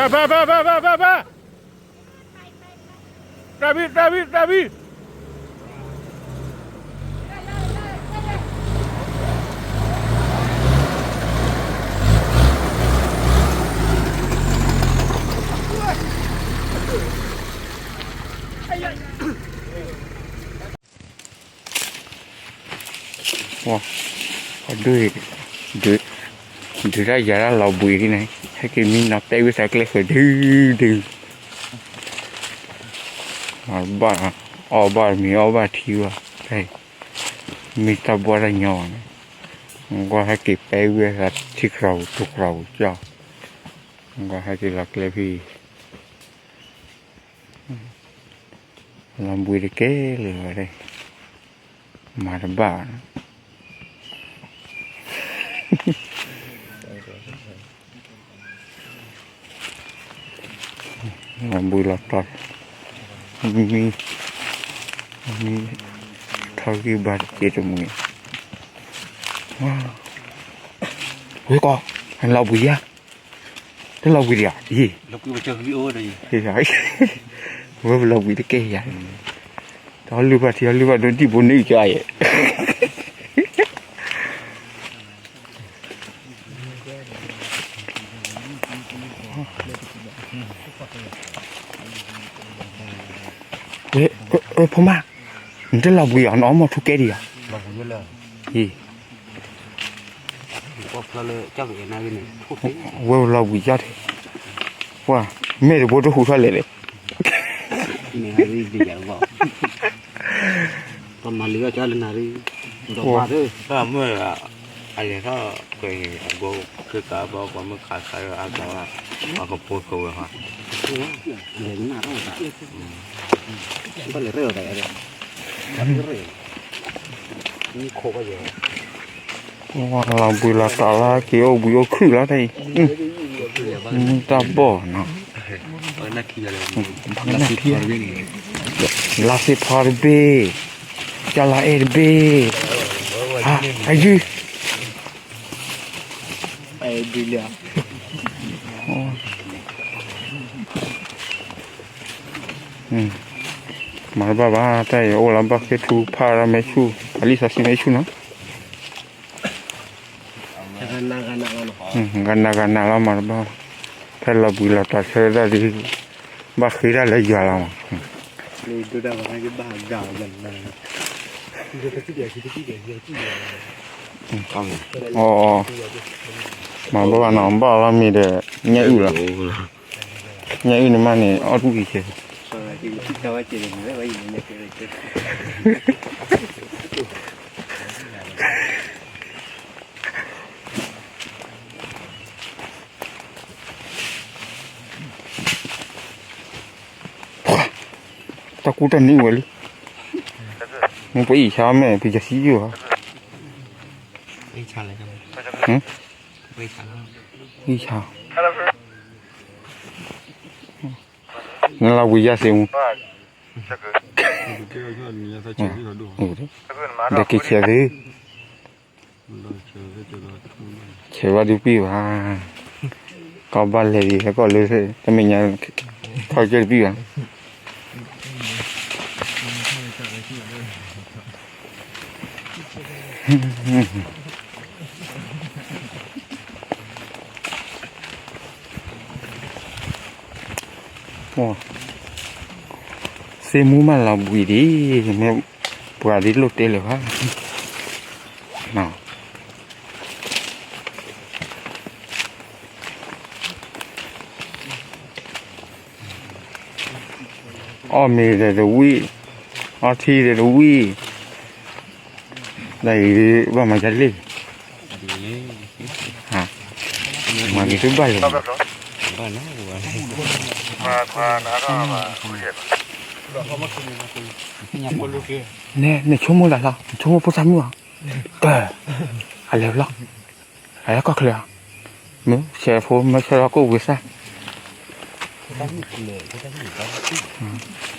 ဘၣ်ဘၣ်ဘၣ်ဘၣ်ဘၣ်ဘၣ်, တၢ်ဘံၣ်တၢ်ဘံၣ်တၢ်ဘံၣ်. ဒုး, ဒုးတၢ်ယၤတၢ်လီၤဘှံးဒ်န့ၣ် ဟဲက့ၤမံနီၤတဲဝံသးကျဲဃၢၤဒုးဒုး, ဘၣ်, အီၣ်ဘၣ်မ့ၤအီၣ်ဘၣ်ထံဘၣ်, မ့ၢ်တၢ်ဘီၣ်တၢ်ညီဘၣ်န့ၣ်, ကွၢ်ဟဲက့ၤပဲဝံသးထံကြၢးပူၤတိကြၢးပူၤကၠီ, ကွၢ်ဟဲက့ၤလီၤကျဲဖဲ လီၤဘှံးတကဲလၢာ်ဝဲ, မၤတဘၣ်ဘၣ်. လီၤဘှံးလီၤတီၤ, မံ, မံ, ထီဂံၢ်ဘါတက့ၢ်တမှံၤ, ဝဲကီး, လီၤဘှံးယၤ, တလီၤဘှံးဒံးဧါ, ယံၤ, ဝဲပလီၤဘှံးတကဲယၤ, တဟီလုၢ်ဘၣ်ထံဟီလုၢ်ဘၣ်ဒိဒံၣ်ဘိန့ၣ်ကၠီယဲၢ် ဝဲ, ဝဲဖိမါ, နတလီၤဘှံးအီၤ နအီၣ်မ့ၤထူကဲဒံးဧါ, ယံၤ, ဝဲလီၤဘှံးကၠီ, ပှၤ, မ့ၢ်တဘိတဟူးထီၣ်လဲၣ်လဲၣ်, ပှၤမၤလံၤအီၣ်ကၠီလၢနၤရံ, ဒီးဘၣ်, မ့ၢ်, အလဲၤထီၣ်, အဘိ, ခ့ကၤဘၣ်ပှၤမ့ၢ်ခးခးအါကၤဘၣ်, ပှၤကဖိခိးဝဲဟီ, လဲၤနၢ်ထီၣ်တၢ်, ဘၣ်လဲၤရဲၣ်အီၤတၢ်, လီၤဘှံးလီၤတီၤလီၤ က့ၤအိၣ်ဘှံးအိၣ်ခုၣ်လီၤတၢ်အံၤ, မ့ၢ်တၢ်ဘီၣ်နီၤ, လါသ့ၣ်ဖီတဘ့ၣ်, ကၢ်လါအဲၣ်တဘ့ၣ်, ဟါ, ဟါယုၢ် မၤတဘၣ်ဘၣ် တၢ်အံၤအိၣ်လၢဘၣ်ဃ့ထူဖးဒၣ်မဲာ်ဆူၣ် အလံာ်စီဆှံမဲာ်ဆူၣ်နီၤ, ဂနၤဂနၤလီၤမၤတဘၣ်, ဖဲလီၤဘှံးလီၤတီၤဆၢကတီၢ်ဒ် ဘၣ်ဃ့တၢ်လၢယွၤလီၤမး, အီ, မၤဘၣ်နီၤ ဘၣ်လီၤမ့ၤဒီး ညၣ်အုၣ်လီၤ, ညၣ်အုၣ်န့ၣ်မးန့ၣ် အီၣ်တဝံၣ်ဆဲး တၢ်ကူတၢ်နံၤဝဲလံ, မ့ၢ်ပအံၣ်ဆါမ့ၢ် ပယီၤစံယိၣ်ဧါ, အံၣ်ဆါ, နလီၤဝံၤယါစ့မူ, ဒီးက့ၤဆဲးသု ဆဲးဘၣ်ဒုးပံၢ်ဘၣ်, ကီၢ်ဘၣ်လဲၤဒံး ဟဲကီၢ်လၢ တမ့ၢ်ညါ ထီၣ်ကၢၢ်တပံၢ်ဘၣ်, စ့မူမးလီၤဘှံးဒံး မ့ၢ်ပှၤဒ်လိၣ်တဲလၢၤဘၣ်, အီၣ်မ့ၤဒီးတဝံၣ်, အီထံဒီးတဝံၣ်, ဒ်အံၤဘၣ်မၤယၤလံ, မၤက့ၤတဘၣ်လဲၣ်, နဆိကမိၣ်လၢ်လီၤ နဆိကမိၣ်ဖိသၣ်မုၣ်ဧါ, အလဲၤလီၤ, အလဲၤကီၢ်ချၢဧါ, မ့ၢ်ဆဲးဖိမ့ၢ်ဆဲးလီၤကိၣ်ဝံၤစၢ်,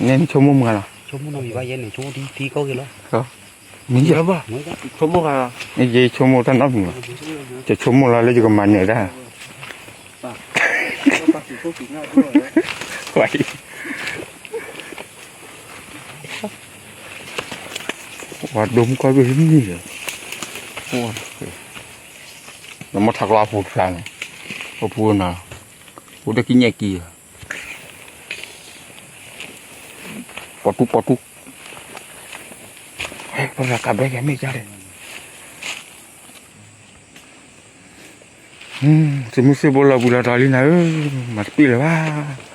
နဆိကမိၣ်မုၢ်လီၤ, မ့ၢ်ယဆိကမိၣ်တၢ်နီတမံၤဘၣ်, ယဆိကမိၣ်တၢ်နီတမံၤဘၣ်, ယဆိကမိၣ်လီၤလၢယကမၤနၢၤတၢ်, ဝဲအံၤ, ဝဲဒိမုၣ်ကီၢ်ဘ့ၣ်မံၤဒီး, နမ့ၢ်ထးကျီအပူၤတဖျါန့ၣ်, အပူၤနၤ, အိၣ်ဒီးကံညဲၣ်ကံ, ပီၣ်တူပီၣ်တူ, ပကဘဲယၤမ့ၢ်ကါလဲၣ်, သုးမုၢ်သံၣ်ဘိလီၤဘှံးလီၤတီၤလံနၤဧၢ, မၤတပ့ၢ်လၢၤဘၣ်.